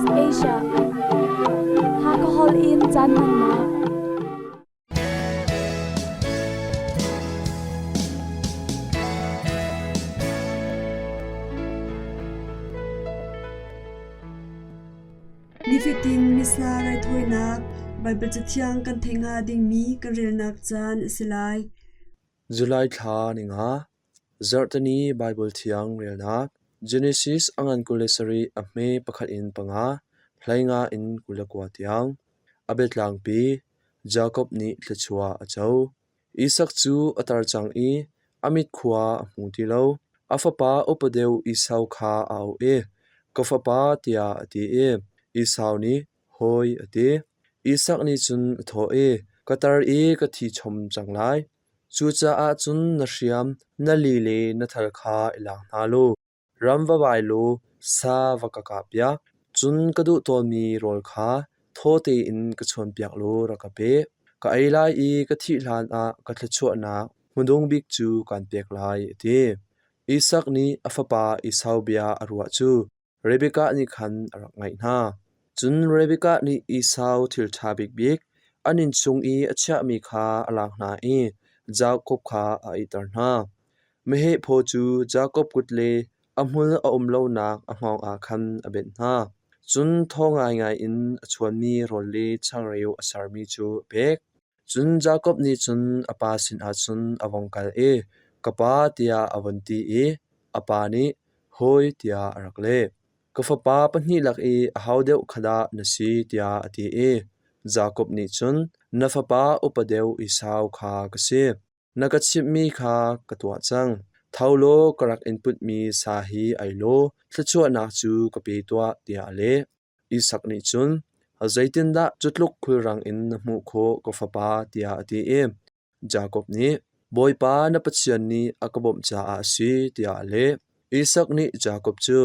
Asia. Hakha Hall in caan hmannak. Nifatin Missa raithawinak Baibal Cathiang kan theih hnga dingmi kan relnak caan a si lai. July thla ninga, Zarhteni Baibal Thiang relnak, Genesis a ngan 27 a hme pakhat in panga, hleinga in 29 tiang. A biatlangpi, Jakob nih thluachuah a co. Isak cu a tar cang i a mit khua a hmu ti lo. A fapa upa deuh Esau kha a auh i, Ka fapa, tiah a ti i Esau nih, Hawi, a ti. Isak nih cun a thawh i, Ka tar i ka thi chom cang lai. Cucaah cun na hriam, na li le na thal kha i lak hna law Ram va vai law sa va ka kahpiak, cun ka duh tawnmi rawl kha thaw tein ka chuanpiak law rak ka pe. Ka ei lai i ka thih hlanah ka thluachuahnak hmadung bik cu kaan pek lai, a ti. Isak nih a fapa Esau bia a ruah cu Rebekah nih khan a rak ngaih hna. Cun Rebekah nih Esau thil ṭha bikbik an inn chung i a chiahmi kha a lak hna i Jakob kha a ihter hna. Meheh phaw cu Jakob kut le a hmul a um lonak a hngawng ah khan a benh hna. Cun thaw ngaingai in a chuanmi rawl le changreu a sermi cu a pek. Cun Jakob nih cun a pa sinah cun a vung kal i, Ka pa, tiah a vun ti i a pa nih, Hawi, tiah a rak leh. Ka fapa pahnih lak i aho deuh kha dah na si, tiah a ti i Jakob nih cun, Na fapa upa deuh Esau kha ka si. Na ka chimhmi kha ka tuah cang. Tho law ka rak in putmi sa hi ei law thluachuahnak cu ka pe tuah, tiah a leh. Isak nih cun, Zeitindah cu tluk khulrang in na hmuh khawh, ka fapa, tiah a ti i Jakob nih, Bawipa na Pathian nih a ka bawmh caah a si, tiah a leh. Isak nih Jakob cu,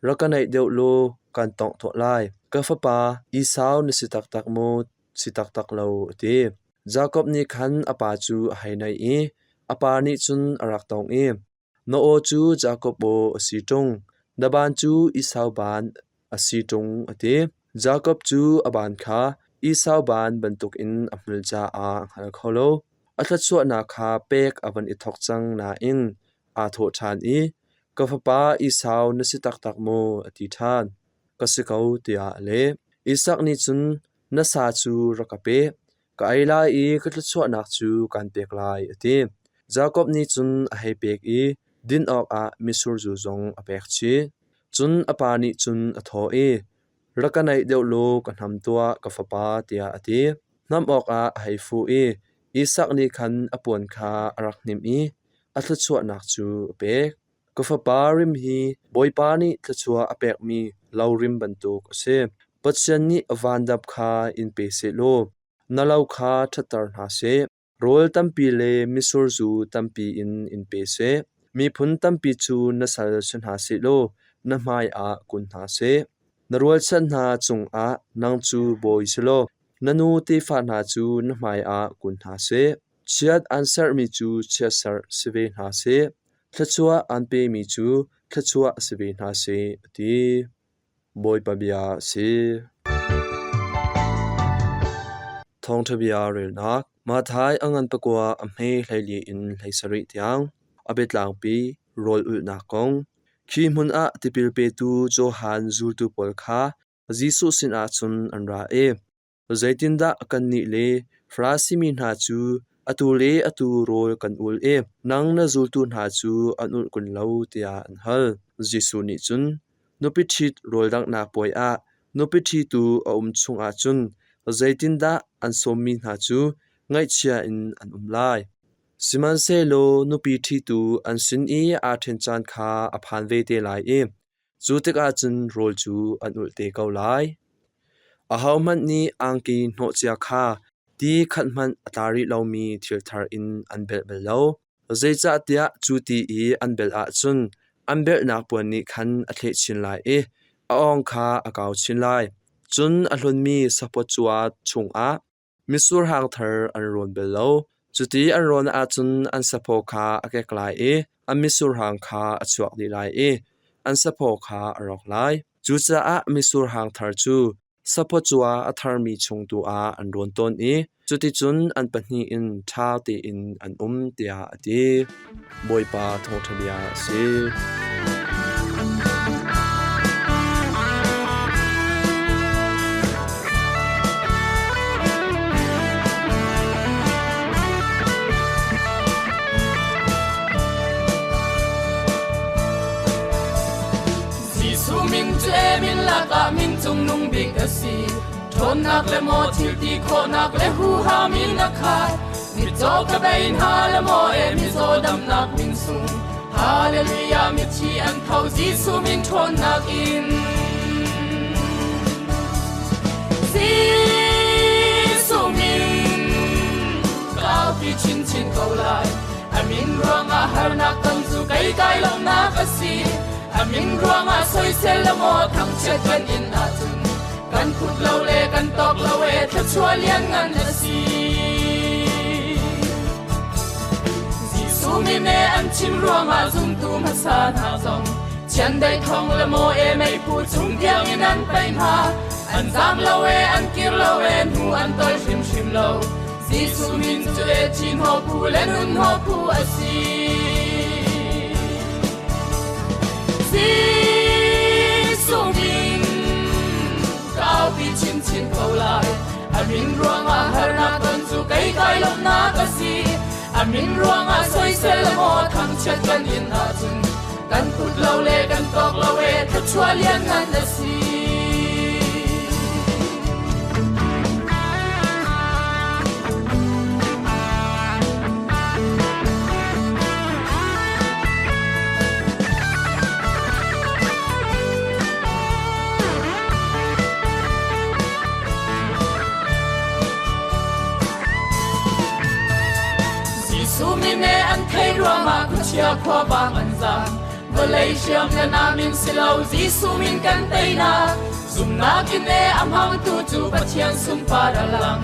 Rak ka naih deuh law kan tawngh tuah lai. Ka fapa Esau na si taktak maw, si taktak lo, a ti. Jakob nih khan a pa cu a hei naih i a pa nih cun a rak tongh i, Na aw cu Jakob aw a si ṭung, na baan cu Esau baan a si ṭung, a ti. Jakob cu a baan kha Esau baan bantukin a hmul caah a hngal kho lo. A thluachuahnak kha pek a van i thawk cang nain aa thawh ṭhan i, Ka fapa Esau na si taktak maw? a ti ṭhan. Ka si ko, tiah a leh. Isak nih cun, Na sa cu rak ka pe, ka ei lai i ka thluachuahnak cu kaan pek lai, a ti. Jakob nih cun a hei pek i din awkah mitsur zu zong a pek chih. Cun a pa nih cun a thawh i, Rak ka naih deuh law ka hnam tuah, ka fapa, tiah a ti. Hnamh awkah a hei fuh i Isak nih khan a puan kha a rak hnimh i a thluachuahnak cu a pek. Ka fapa rim hi Bawipa nih thluachuah a pekmi lo rim bantuk a si. Pathian nih a vandap kha in pe sehlaw na lo kha ṭhatter hna seh. Rawl tampi le mitsur zu tampi in in pe seh. Miphun tampi cu na sal si hna sehlaw na hmaiah kun hna seh. Na rualchan hna cungah nang cu bawi si law na nu tefa hna cu na hmaiah kun hna seh. Chiat an serhmi cu chiatserh si ve hna seh. Thluachuah an pemi cu thluachuah si ve hna seh, a ti. Bawipa bia a si. Thawngṭha bia relnak Matthai a ngan pakua a hme 14 in 17 tiang a biatlangpi rawl ulhnak kong. Khi hmun ah tipil petu Johan zultu pawl kha Jesuh sinah cun an ra i Zeitindah kannih le Farasi mi hna cu atu le atu rawl kan ul i nang na zultu hna cu an ulh kun lo tiah an hal. Jesuh nih cun, Nupi ṭhit rawl danghnak puai ah nupi ṭhitu a um chungah cun zeitindah an sawmmi hna cu ngaihchia in an um lai? Sihmanhsehlaw nupi ṭhitu an sin i aa ṭhen caan kha a phan ve te lai i Cu tikah cun rawl cu an ulh te ko lai. Ahohmanh nih angki hnawhcia kha ti khat hmanh a tla rih lomi thil thar in an belh bal lo. Zeicahtiah cu ti i an belh ahcun an belhnak puan nih khan a thleh chin lai i a awng kha a kau chin lai. Cun a hlunmi saphaw cua chungah Mitsur hang thar an rawn bal lo. Cuti an rawn ahcun an saphaw kha a kek lai i an mitsur hang kha a chuak dih lai i an saphaw kha a rawk lai. Cucaah mitsur hang thar cu saphawcua a tharmi chung tu ah an rawn tawn i cuticun an pahnih in ṭha tein an um tiah a ti. Bawipa thawngṭha bia a si. Jesuh min cu e min lakah min cungnung bik a si. Ṭhawnnak le maw thil ti khawhnak le huham in a khat. Mitcaw ka bei hna le maw e mizaw damnak min sung. Hallelujah mithi an tho Jesuh min ṭhawnnak in. Jesuh min kaupi chinchin ko lai. A min ruangah harnak ton cu kei kai lawmnak a si. A min ruangah soisel le maw thangchiat kan in ahcun kan phut lo le kan tawk lo e thluachuah lianngan a si. Jesuh min e an chim ruangah zumtu hmasa hna zong chiandeih thong le maw e meiphu chung tiangin an pei hna. An zam lo e an kir lo e hnu an toi hrimhrim lo. Jesuh min cu e chin ho phu le nun ho phu a si. Jesuh min kaupi chinchin ko lai. A min ruangah harnak ton cu kei kai lawmhnak a si. A min ruangah soisel maw thangchiat kan in ahcun kan phut lo le kan tawk lo e thluachuah lianngan a si. Jesuh min e an thei ruangah khuachia khuavang an zam. Vawlei hriam le nam in si lo Jesuh min kan teinak. Zumnak in e a hmangtu cu Pathian sunpar a lang.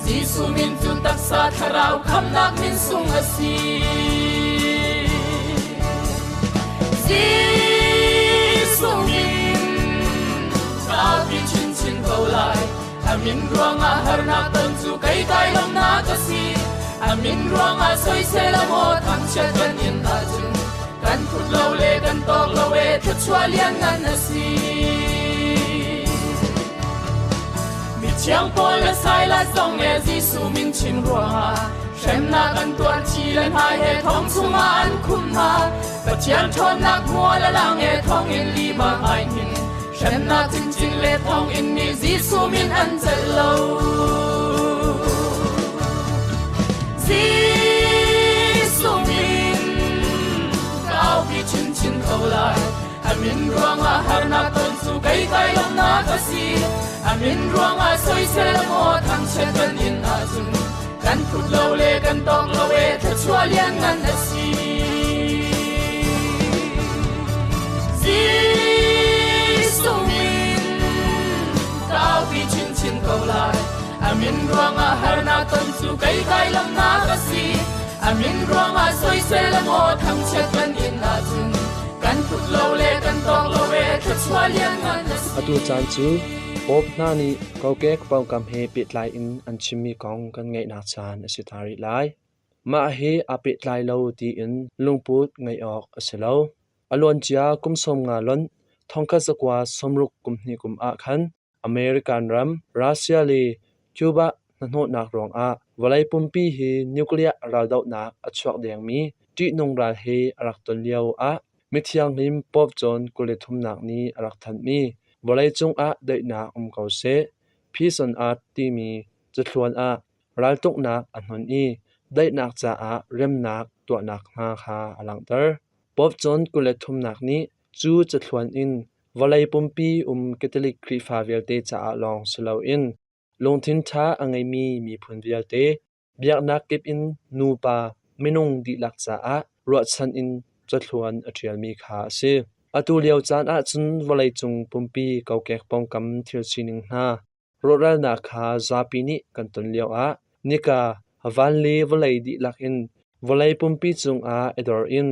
Jesuh min cu taksa thlarau khamnak min sung a si. Jesuh min kaupi chinchin ko lai. A min ruangah harnak ton cu kei kai lawmnak a si. A min ruangah soisel a maw thangchiat kan in ahcun kan phut lo le kan tawk lo e thluachuah lianngan a si. Mithiang Paul le Silas zong e Jesuh min chim ruangah hremnak an tuar thi le hna he thong chungah an khum hna. Pathian ṭhawnnak mual a lang e thong in lima ai hnin. Hremnak chinchin le thong in nih Jesuh min an celh lo. Jesuh min kaupi chinchin ko lai. A min ruangah harnak ton cu kei kai lawmnak a si. A min ruangah soisel maw thangchiat kan in ahcun kan phut lo le kan tawk lo e thluachuah lianngan a si. Jesuh min kaupi chinchin ko lai. A min ruangah harnak ton cu kei kai lawmnak a si. A min ruangah soisel maw thangchiat kan in ahcun kan phut lo le kan tawk lo e thluachuah lianngan a si. Atu caan cu Pope hna nih kokek pawngkam he pehtlai in an chimmi kong kan ngaihnak caan a si ta rih lai. Mah he aa pehtlai lo tiin lungput ngeih awk a si lo. A luancia kum 50 lonh 1960 kum hnih kum ah khan American ram, Russia le Cuba hnahnawhnak ruangah vawlei pumpi hi nuclear raldohnak a chuak dengmi ṭihnung ral he a rak ton lio ah mithianghlim Pope John 23 nih a rak thanhmi vawleicung ah daihnak um ko seh, Peace on Earth timi cathluan ah raltuknak a hnon i daihnak caah remnak tuahnak hna kha a langhter. Pope John 23 nih cu cathluan in vawlei pumpi um Catholic Khrihfa vialte caah lawng si loin lungthin ṭha a ngeimi miphun vialte, biaknak kip in nupa minung dihlak caah ruahchan in cathluan a ṭialmi kha a si. Atu lio caan ahcun vawleicung pumpi kokek pawngkam thil sining hna Rawhralnak kha zapi nih kan ton lioah nika, van le vawlei dihlak in vawlei pumpi cungah i dor in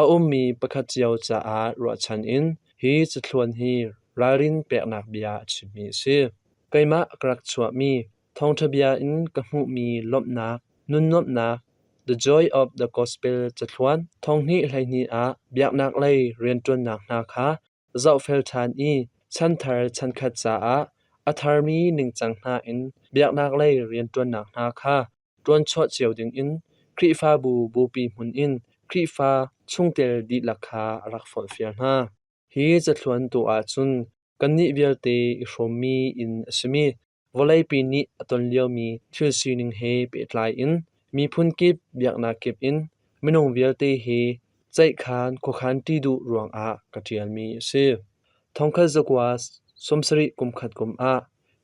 a ummi pakhat cio caah ruahchan in hi cathluan hi ralrin peknak bia a chimmi a si. Keimah ka rak chuahmi thawngṭha bia in ka hmuhmi lawmhnak, nunnuamhnak, The Joy of the Gospel cathluan thonghnih 12 ah biaknak lei rianṭuannak hna kha zohfel ṭhan i chanthar chankhat caah a tharmi ningcang hna in biaknak lei rianṭuannak hna kha ṭuanchuah cio dingin Khrihfabu bupi hmun in Khrihfa chungtel dihlak kha a rak forhfial hna. Hi cathluan tu ahcun kannih vialte i hrawmmi inn a simi vawleipi nih a ton liomi thil sining he pehtlai in miphun kip biaknak kip in minung vialte hi ceihkhan khuakhan ṭi duh ruangah ka ṭialmi a si. Thongkhat zakua 70 kum khat kum ah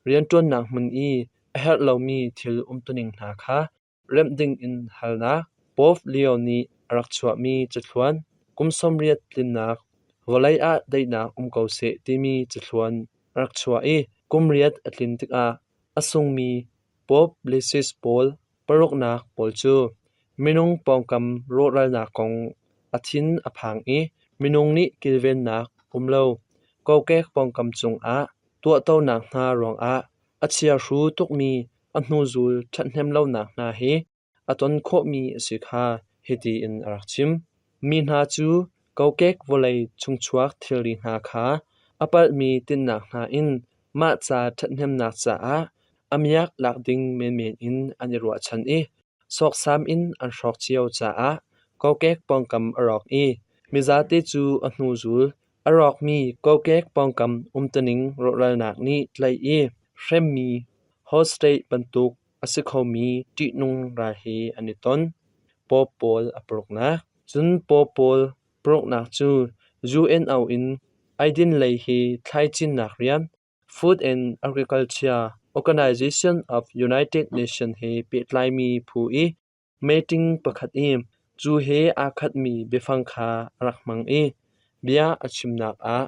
rianṭuannak hmun i a herh lomi thil umtuning hna kha remh dingin halnak Pope Leo nih a rak chuahmi cathluan kum 80 tlinnak vawlei ah daihnak um ko seh timi cathluan a rak chuah i kum riat a tlin tikah a sungmi Pope Blasius pawl paruknak pawl cu minung pawngkam rawhralnak kong a thin a phang i minung nih kilvennak um lo kokek pawngkam cungah tuahtonak hna ruangah a chiahru tukmi a hnuzul ṭhathnem lonak hna hi a ton khawhmi a si kha hiti in a rak chim. Mi hna cu kokek vawlei chungchuak thilri hna kha a palhmi tinhnak hna in mah ca ṭhathnemnak caah a miak lak ding menmen in an i ruahchan i sawksam in an hrawk cio caah kokek pawngkam a rawk i mizate cu a hnuzul A rawkmi kokek pawngkam umtuning rawhralnak nih tlaih i hremmi hostage bantuk a si khomi ṭihnung ral he an i ton. Pope pawl a paruknak. Cun Pope pawl paruknak cu UNO in eidin lei he thlaicinnak rian Food and Agriculture Organization of United Nations he pehtlaimi phu i Meeting pakhat i cu he aa khatmi biafang kha a rak hmang i bia a chimnak ah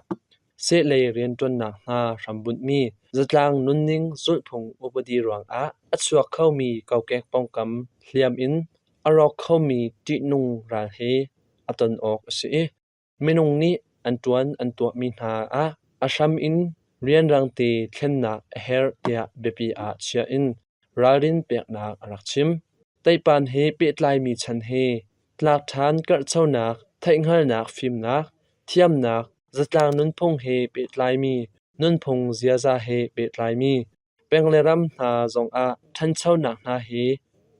sehlei rianṭuannak hna hrambunhmi zatlang nunning zulhphung upadi ruangah a chuak khomi kokek pawngkam hliam in a rawk khomi ṭihnung ral he a ton awk a si i Minung nih an ṭuan an tuahmi hna ah a hram in rianrangte thlennak a herh tiah biapi ah chiah in ralrin peknak a rak chim. Teihpan he pehtlaimi chan he tlak ṭhan karhchonak, theihhngalhnak fimnak, thiamnak, zatlang nunphung he pehtlaimi nunphung ziaza he pehtlaimi Peng le ram hna zongah ṭhanchonak hna hi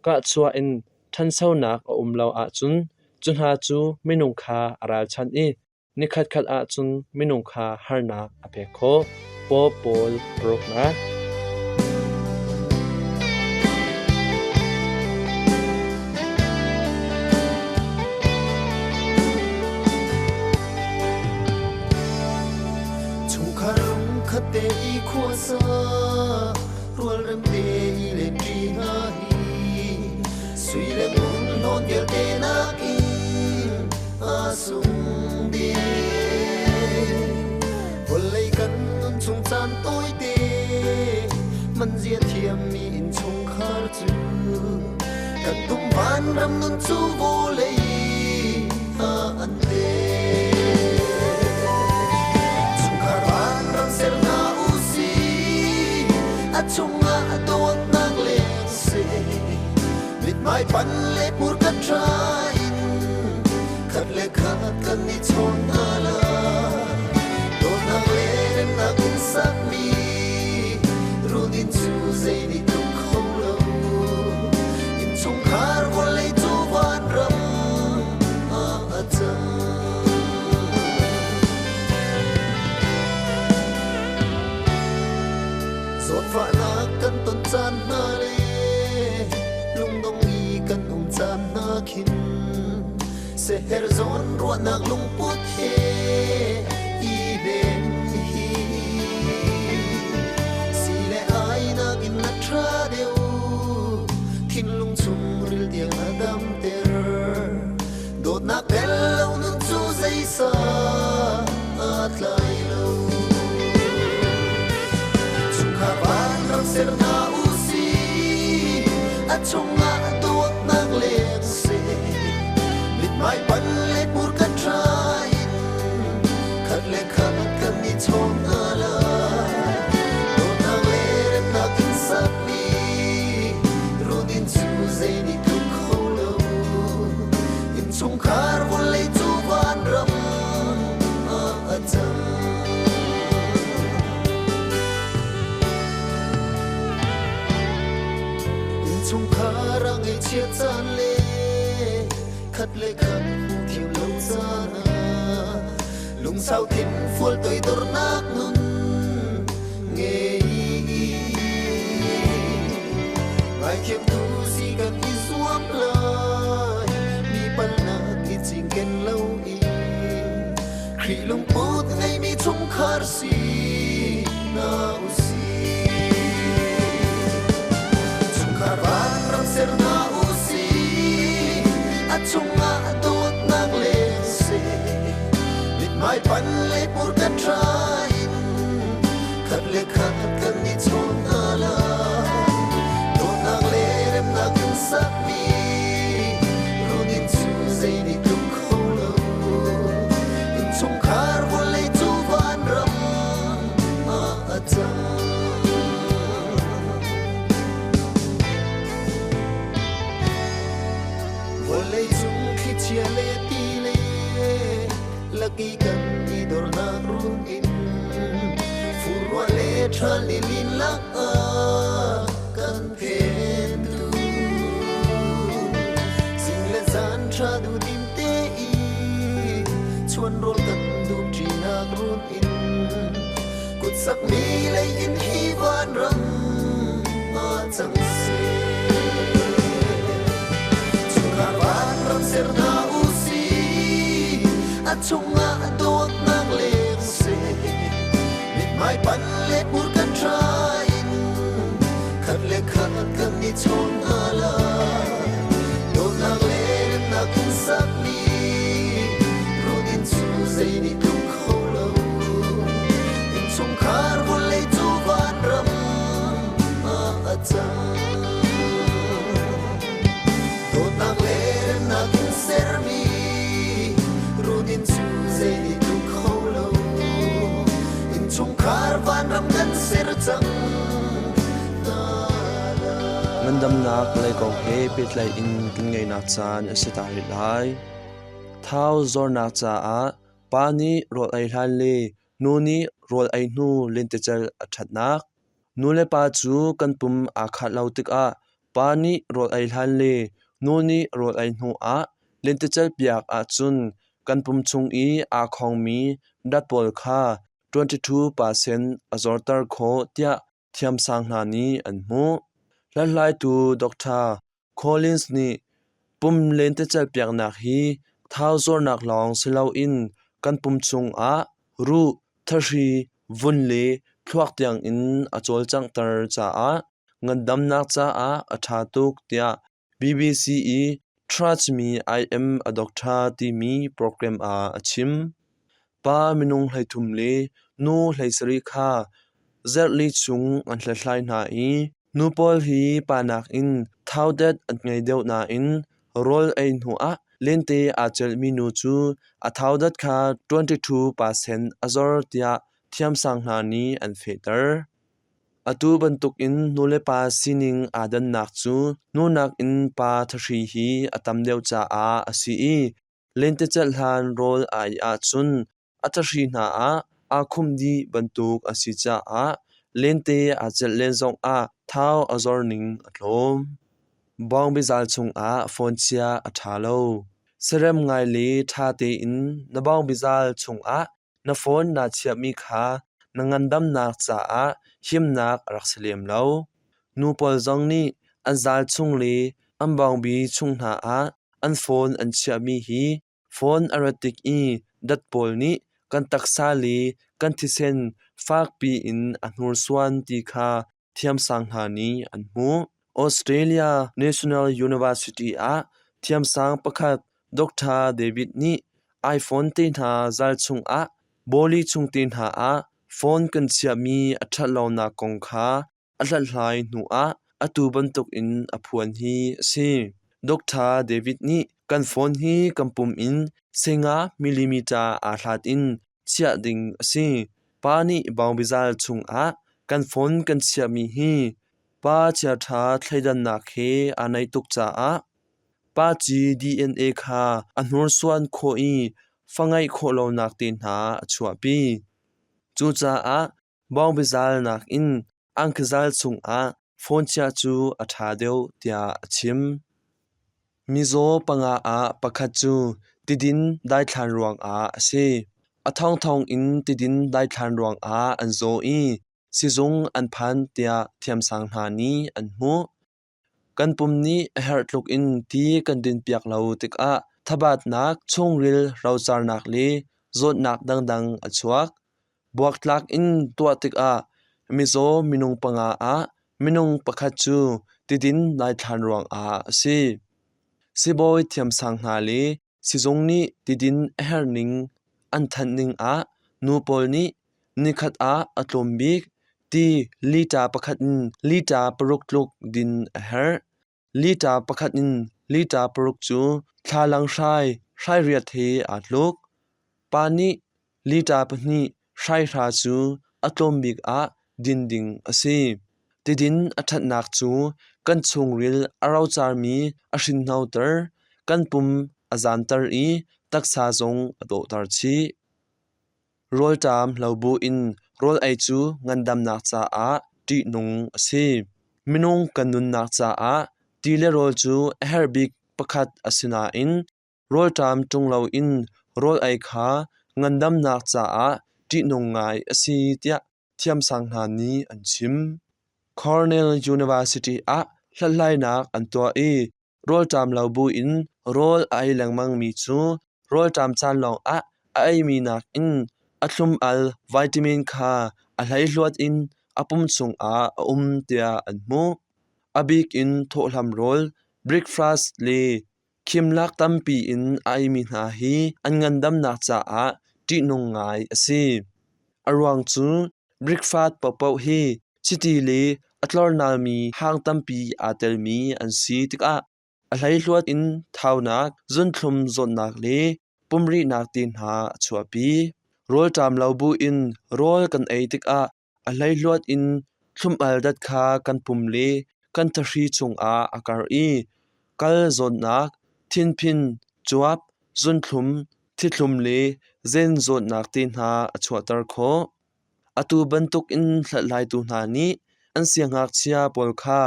kahchuah in ṭhanchonak a um lo ahcun cu hna cu minung kha a ralchanh i nikhatkhat ahcun minung kha harnak a pek khawh. Pope pawl paruknak. Chungkhar lungkhat te i khuasa rualrem te i len ṭi hna hi sui le ngun hlawn vialte nakin a sung ding. Vawlei kan nun chung caan tawite man zia thiammi innchungkhar cu kan dum vanram nun cu vawlei ah an te. Chungkhar vanram ser hna u si, a chungah dawtnak leng seh. Mithmai pan le hmurka ṭha in khat le khat kan i chawn hna lai. Dawtnak le remnak in sakmi run inn cu zei nih tluk kho lo. Innchungkhar vawlei cu vanram ah a cang. Zawtfahnak kan ton caan hna le lungdong i kan um caan hna khin seher zawn ruahnak lungput he i hnem hi si le ai nakin na ṭha deuh thinlung chungril tiang a damter dawtnak tel lo nun cu zeisa aa tlai lo chungkhar vanram ser hna u si a chungah dawtnak leng seh mithmai pan le hmurka ṭha in khat le khat kan i chawn hna lai. Ngaihchiat caan le khat le khat hmuh thiam lo caan ah lungsau thin fual toidornak nun ngei. Ngaithiamtu si kan i zuam lai, mi palnak i cinken lo in Khrih lungput ngeimi chungkhar si hna usih. Chungkhar vanram ser hna usih, a chungah dawtnak leng seh. Mithmai pan le purka ṭha in khat le khat kan i chawn hna lai. Dawtnak le remnak in sakmi runin cu zei nih tluk kho lo. Innchungkhar vawlei cu vanram ah a cang. Vawlei cung thlichia le ti le laki kan i dornak run in furruah le ṭhal ni lin lak ah kan phen tu zing le zan ṭha du dim te i chuan rawl kan dum ṭinak run in kut sak mi lei in hi vanram ah cang seh. Chungkhar vanram ser hna usih, a chungah dawtnak leng seh. Mithmai pan le hmurka ṭha in khat le khat kan i chawn hna lai. Dawtnak le remnak in sakmi run cu zei nih tluk kho lo. Innchungkhar vawlei cu vanram ah a cang. Dawtnak le remnak in sermi run cu zei nih tluk kho lo. Innchungkhar vanram kan ser cang hna lai. Ngandamnak lei kong he pehtlaih in kan ngeihnak caan a si ta rih lai. Thau zornak caah pa nih rawl ei hlan le nu nih rawl ei hnu lentecelh a ṭhatnak. Nu le pa cu kan pum aa khat lo tikah pa nih rawl ei hlan le nu nih rawl ei hnu ah lentecelh piak ahcun kan pum chung i aa khongmi dat pawl kha 22% a zorter khawh tiah thiamsang hna nih an hmuh. Hlathlaitu Dr. Collins nih pum lentecelh piaknak hi thau zornak lawng si loin kan pum chungah ruh, thahri, vun le thluak tiangin a cawlcanghter caah ngandamnak caah a ṭha tuk tiah BBC i Trust Me I Am a Doctor timi program ah a chim. Pa minung 33 le nu 17 kha zarhli chung an hlathlai hna i Nu pawl hi pa nakin thaudet an ngei deuh nain rawl ei hnuah lente aa celhmi nu cu a thaudat kha 22% a zor tiah thiamsang hna nih an fehter. Atu bantukin nulepa sining aa dannak cu nu nakin pa thahri hi a tam deuh caah a si i lentecelh hlan rawl a ei ahcun A thahri hna ah aa khumh dih bantuk a si caah lente aa celh len zongah thau a zor ning a tlawm. Bawngbizaal chungah phone chia a ṭha lo. Serem ngai le ṭha tein na bawngbizaal chungah na phone naa chiahmi kha na ngandamnak caah himnak a rak si lem lo. Nu pawl zong nih an zaal chung le an bawngbi chung hna ah an phone an chiahmi hi Phone a rat tik i dat pawl nih kan taksa le kan thisen fakpi in a hnursuan ti kha thiamsang hna nih an hmuh. Australia National University ah thiamsang pakhat Dr. David nih iPhone te hna zal chungah bawli chung te hna ah phone kan chiahmi a ṭhatlonak kong kha A hlathlai hnuah atu bantukin a phuan hi a si. Dr. David nih kan phone hi kan pum in singa millimeter aa hlat in chiah ding a si. Pa nih bawngbizaal chungah kan phone kan chiahmi hi pa chiaṭha thleidannak he aa naih tuk caah pa ci DNA kha a hnursuan khawh i fa ngeih khawh lonak te hna a chuahpi. Cucaah Bawngbizaal nakin angkhizaal chungah phone chiah cu a ṭha deuh tiah a chim. Mizaw panga ah pakhat cu tidin daithlan ruangah a si. A thongthong in tidin daithlan ruangah an zaw i sizung an phan tiah thiamsang hna nih an hmuh. Kan pum nih a herh tluk in ti kan dinpiak lo tikah thabatnak, chungril rocarnak le zawtnak dangdang a chuak. Buaktlak in tuah tikah mizaw minung panga ah minung pakhat cu tidin daithlan ruangah a si. Sibawi thiamsang hna le sizung nih tidin a herhning an thanh ning ah nu pawl nih nikhat ah a tlawm bik ti liter pakhat in liter paruk tluk din a herh. Liter pakhat in liter paruk cu thlalang hrai hrairiat he aa tluk. Pa nih liter pahnih hraihra cu a tlawm bik ah din ding a si. Tidin a ṭhatnak cu kan chungril a rocarmi a hrinhnoter, kan pum a zanter i taksa zong a dawhter chih. Rawlṭam lo buin rawl ei cu ngandamnak caah ṭihnung a si. Minung kan nunnak caah ti le rawl cu a herh bik pakhat a si nain rawlṭam ṭung loin rawl ei kha ngandamnak caah ṭihnung ngai a si tiah thiamsang hna nih an chim. Cornell University ah hlathlainak an tuah i rawlṭam lo buin rawl a ei lengmangmi cu rawlṭam caan lawngah a eimi nakin a thlum-al vitamin kha a hleihluat in a pum chungah a um tiah an hmuh. A bik in thawhhlam rawl, breakfast le khimlak tampi in a eimi hna hi an ngandamnak caah ṭihnung ngai a si. A ruang cu breakfast paohpaoh hi chiti le a tlornalmi hang tampi aa telmi an si tikah a hleihluat in thaunak, zunthlum zawtnak le pumrihnak te hna a chuahpi. Rawlṭam lo buin rawl kan ei tikah a hleihluat in thlum-al dat kha kan pum le kan thahri chungah a karh i kal zawtnak, thinphin, cuap, zunthlum, thithlum le zen zawtnak te hna a chuahter khawh. Atu bantukin hlathlaitu hna nih an siangngakchia pawl kha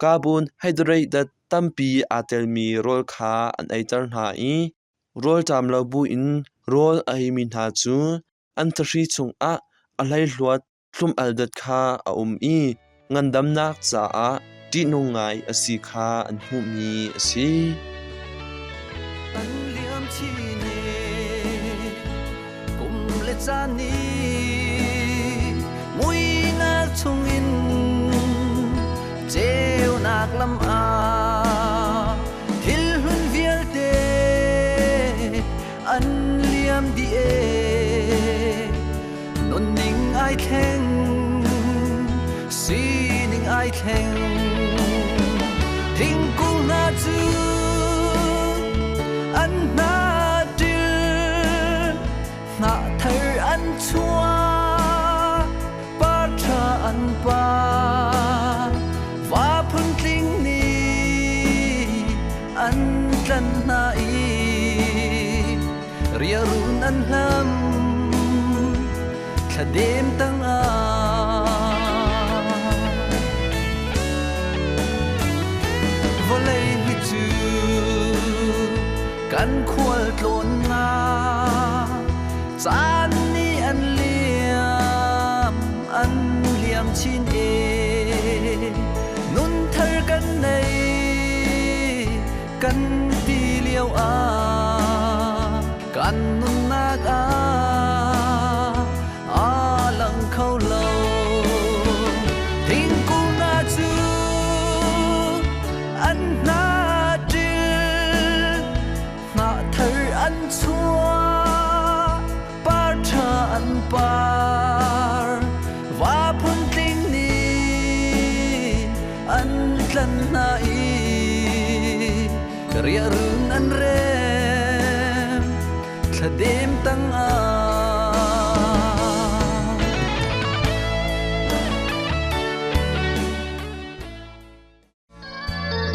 carbon hydrate dat tampi aa telmi rawl kha an eiter hna i rawlṭam lo buin rawl a eimi hna cu an thahri chungah a hleihluat thlum-al dat kha a um i ngandamnak caah ṭihnung ngai a si kha an hmuhmi a si. An liam chin e kum le caan nih muinak chungin ceunak lam ah thil hlun vialte an liam dih e nunning ai thleng sining ai thleng thingkung hna cu an hna ṭil hnah thar an chuah par ṭha an par va phuntling nih an tlan hna i riarun an hlam thladem tangah vawlei hi cu kan khual tlawnnak caan nih an liam an liam chin e nun thar kan nei kan ti lio ah kan nunnak ah aa lang kho lo thingkung hna cu an hna ṭil hnah thar an chuah par ṭha an par va phuntling nih an tlan hna i riahrun an rem thladem tangah.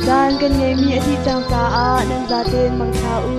Caan kan ngeihmi a dih cang caah nan zaten mangṭha u.